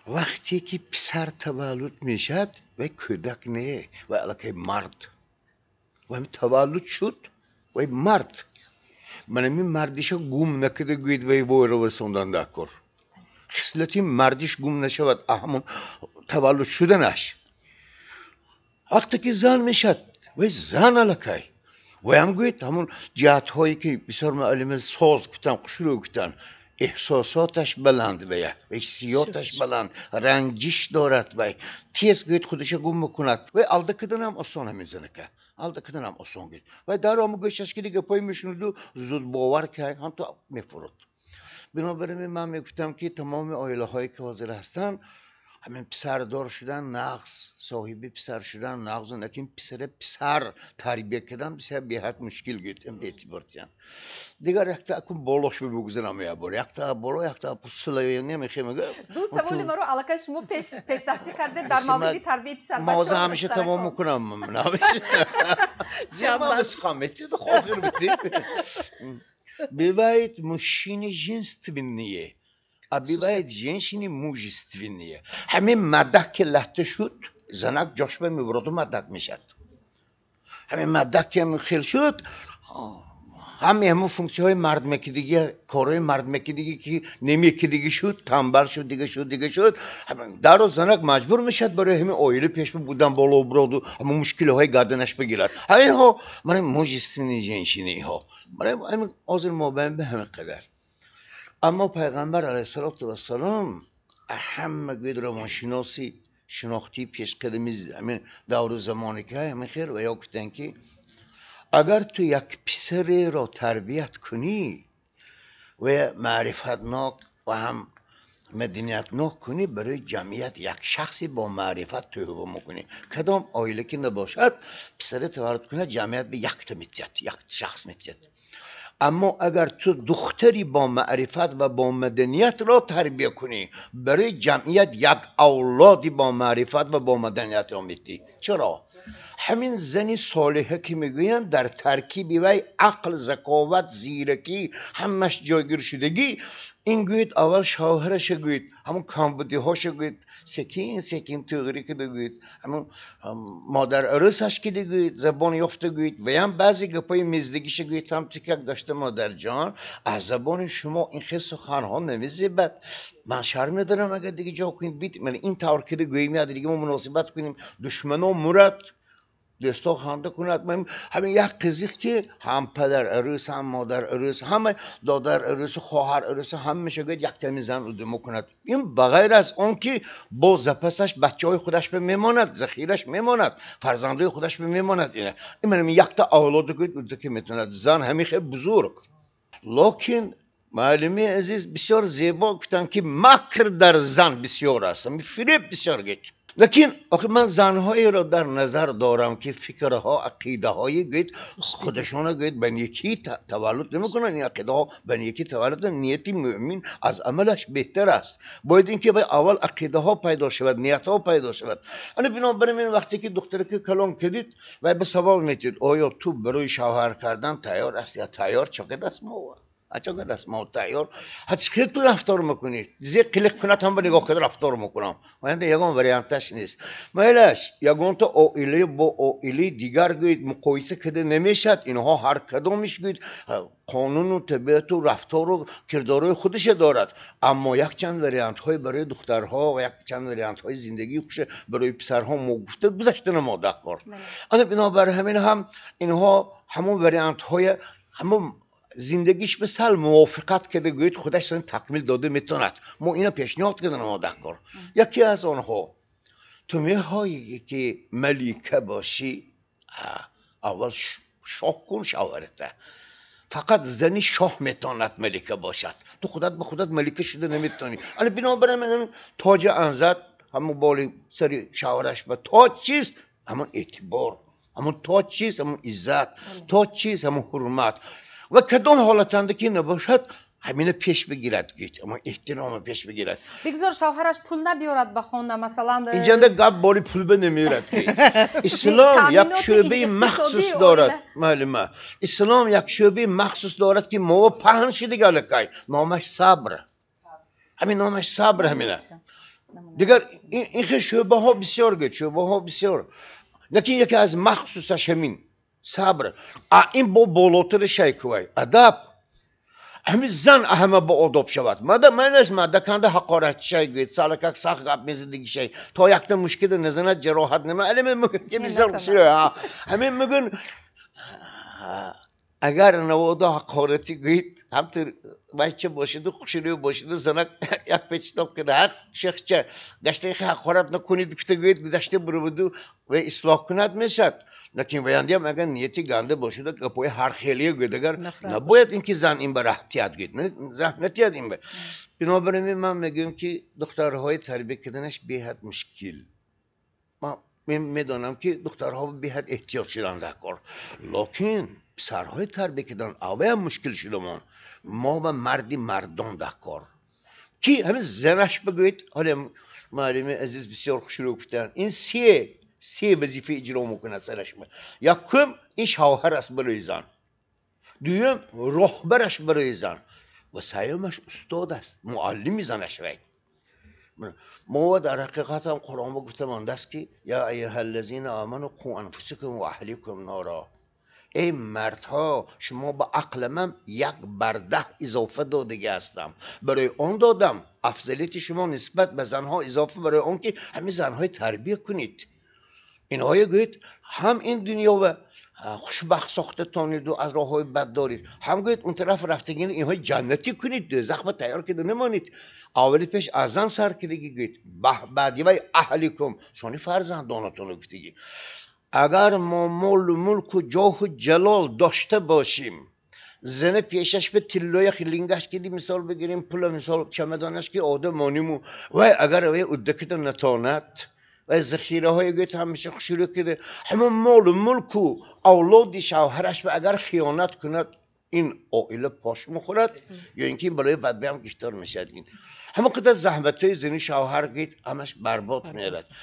Вақте ки писар таваллуд мешавад, вай кӯдак не, вай аллакай мард. Вай таваллуд шуд, вай мард. Манами мардиша гум накарда гӯед вай войро расондан дар кор. Хислати мардиш гум нашавад, ҳамон таваллуд шуданаш. Вақте ки зан мешавад, вай зан аллакай. Вай ҳам гӯед ҳамон ҷиҳатҳое ки бисёр муаллима соз гуфтан, хушрӯ гуфтан, эҳсосоташ баланд вая, ҳиссиёташ баланд, ранҷиш дорад вай. Тез гӯед худаша гум мекунад. Вай алда карданам осон ҳамин занака. Алда карданам осон гӯед. Вай дар ому гӯшаш ки гапҳое мешуниду зудбовар кай ҳам то мефурод. Бинобар ин ман мегуфтам ки тамоми оилаҳое ки ҳозир ҳастанд, ҳамин писардор шудан нағз, соҳиби писар шудан нағз, лекин писара писар тарбия кардан бисёр беҳад мушкил гӯед, беэътибортиян. Дигар якта акун болош бигузарам ябор, якта боло, якта пусилая намехем. Ду саволи маро аллакай шумо пешдастӣ кардед дар мавриди тарбияи писарбачаҳо. Мавзӯъ ҳамеша тамом мекунам. Зиёма сухан метиҳед, охир бидед. Бывает мужчины женственные, а бывает женщины мужественные. Ҳамин мардак ки латта шуд, занак ҷош ба мебуроду мардак мешавад. Ҳамин мардак ки хел шуд, ҳаме ҳамон функсияҳои мардмекидиги, корҳои мардмекидиги ки намекидиги шуд, танбал шуд, дига шуд, дига шуд. Даро занак маҷбур мешавад барои ҳамин оила пеш будан боло буроду ҳамон мушкилиҳои гарданаш бигирад. Ҳаминҳо мана мужественные женщиниҳо. Мана ҳамин ҳозир мобайн ба ҳамин қадар. Аммо пайғамбар алайҳиссалоту вассалом ҳама гӯед равоншиноси шинохтии пешқадами ҳамин давру замоне ки ҳамин хел ва ё гуфтанд ки агар ту як писареро тарбият кунӣ ва маърифатнок ва ҳам маданиятнок кунӣ, барои ҷамъият як шахси бо маърифат тӯҳфа мекунӣ. Кадом оила ки набошад, писаре таваллуд кунад, ҷамъият ба якта метиҳад, як шахс метиҳад. Аммо агар ту духтари бо маърифат ва бо маданиятро тарбия кунӣ, барои ҷамъият як авлоди бо маърифат ва бо маданиятро метиҳӣ. Чаро? Ҳамин зани солиҳа ки мегӯянд, дар таркиби вай ақл, заковат, зиракӣ ҳамаш ҷойгир шудагӣ. Ин гӯед аввал шавҳараша гӯед, ҳамон камбудиҳоша гӯед, секин секин туғрӣ кида гӯед, ҳамон модар арӯсаш кида гӯед, забон ёфта гӯед, ваям баъзе гапҳои мездагиша гӯед, ҳам тикак дошта модарҷон, аз забони шумо ин хел суханҳо намезебад. Ман шарм медорам агар дига ҷо кунед бит. Ин тавр кида гӯем, я дига мо муносибат кунем, душмано мурад, дӯсто ханда кунад. Ҳамин як қизиқ ки ҳам падар арӯс, ҳам модар арӯс, ҳама додар арӯс, хоҳар арӯс, ҳамаша гӯяд яктами зан удумо кунад. Ин ба ғайр аз он ки бо запасаш бачаҳои худаш ба мемонад, захираш мемонад, фарзандои худаш ба мемонад. Ин манам якта авлоду гӯяд уда ки метавонад зан ҳамин хел бузург. Локин муаллими азиз бисёр зебо гуфтанд ки макр дар зан бисёр аст, ҳамин фиреб бисёр гӯяд. Лекин охир ман занҳоеро дар назар дорам ки фикрҳо, ақидаҳои гӯед худашона гӯед ба некӣ таваллуд намекунанд. Ин ақидаҳо ба некӣ таваллуд, нияти мӯъмин аз амалаш беҳтар аст. Бояд ин ки вай аввал ақидаҳо пайдо шавад, ниятҳо пайдо шавад. Ана бинобар ин вақте ки духтараки калон кардид, вай ба савол метиҳад: оё ту барои шавҳар кардан тайёр аст я тайёр? Чӣ қадар аст мо? Чӣ қадар аст мо тайёр? Ҳа, чӣ ту рафтор мекунӣ? Зе қилиқ кунад ҳам ба нигоҳ карда рафтор мекунам. Оянда ягон варианташ нест. Майлаш, ягонта оила бо оилаи дигар гӯед муқоиса карда намешавад. Инҳо ҳар кадомиш гӯед қонуну табиату рафтору кирдорҳои худаша дорад. Аммо якчанд вариантҳои барои духтарҳо ва якчанд вариантҳои зиндагии хуша барои писарҳо мо гуфта гузашта намода кор. Ана бинобар ҳамин ҳам инҳо ҳамон вариантҳоя ҳамон зиндагиш ба сал мувофиқат карда гӯед худаш такмил дода метавонад. Мо ина пешниҳод карда намода кор. Яке аз онҳо: ту мехоҳӣ ки малика бошӣ, аввал шоҳ кун шавҳарата. Фақат зани шоҳ метавонад малика бошад. Ту худат ба худат малика шуда наметавонӣ. Ана бинобар ин тоҷи анзад ҳамон боли сари шавҳараш ба тоҷ чист? Ҳамон эътибор, ҳамон тоҷ чист? Ҳамон иззат, тоҷ чист? Ҳамон ҳурмат. Ва кадом ҳолатанда ки набошад, ҳамина пеш бигирад гӯед, аммо эҳтирома пеш бигирад. Бигзор шавҳараш пул набиёрад ба хона, масалан. Инҷанда гап бори пул ба намеёрад гӯед. Ислом як шӯъбаи махсус дорад, муаллима. Ислом як шӯъбаи махсус дорад ки мо паҳн шудига аллакай. Номаш сабр. Ҳамин номаш сабр ҳамина. Дигар ин хел шӯъбаҳо бисёр гӯд, шӯъбаҳо бисёр. Лекин яке аз махсусаш ҳамин сабр. А ин бо болотари шайкувай адаб. Ҳамин зан ҳама ба одоб шавад. Мада майнаш мада канда ҳақорат шай гӯед, салакак сахт гап мезадиги шай. То якта мушкила назанад, ҷароҳат нема. Аламе мумкин ки бисёр ҳамин мугун агар навода ҳақоратӣ гӯед, ҳамтур бача бошиду, хушрӯ бошиду, занак як печтоб кида, ҳар шехча гаштаи ҳақорат накунед гуфта гӯед, гузашта буроваду ва ислоҳ кунад, мешавад. Лекин ваяндиам агар нияти ганда бошиду, гапҳои ҳархелие гӯед, агар набояд ин ки зан ин ба раҳтият гӯед, заҳматият ин ба. Бинобар ин ман мегӯям, ки духтарҳои тарбия карданаш беҳад мушкил. Ман медонам, ки духтарҳо беҳад эҳтиёт шуданд дар кор, лекин писарҳои тарбия кардан авваям мушкил шудамон. Мо ба марди мардон дар кор, ки ҳамин занаш бигӯед. Ҳоле муаллими азиз бисёр хушрӯ гуфтанд, ин се вазифа иҷро мекунад сараш. Якум, ин шавҳар аст барои зан, дуюм, роҳбараш барои зан ва сеюмаш устод аст, муаллими занаш. Вай мо дар ҳақиқат ҳам Қуръон гуфта мондааст, ки я айюҳа ллазина аману қу анфусакум ва аҳликум нора. Эй мардҳо, шумо ба ақли ман 1 бар 10 изофа додагӣ ҳастам. Барои он додам афзалияти шумо нисбат ба занҳо изофа, барои он ки ҳамин занҳои тарбия кунед. Инҳое гӯед, ҳам ин дунё ва хушбахт сохтатониду аз роҳҳои бад доред, ҳам гӯед, он тараф рафтагини инҳои ҷаннатӣ кунед, дӯзах ба тайёр кида намонед. Аввали пеш аз зан сар кидагӣ гӯед, баъди вай аҳликум, сони фарзандонатонро гуфтагӣ. Агар мо молу мулку ҷоҳу ҷалол дошта бошем, зана пешаш ба тиллоя хилингаш киди, мисол бигирем, пула, мисол, чамадонаш ки одамониму вай агар вай уддакида натонад, вай захираҳое гӯед ҳамеша хушрӯ кида, ҳамон молу мулку авлоди шавҳараш ба агар хиёнат кунад, ин оила пош мехӯрад ё ин ки барои бадбиам гирифтор мешавад. Ҳамон қадар заҳматҳои зани шавҳар гӯед, ҳамаш барбод меравад.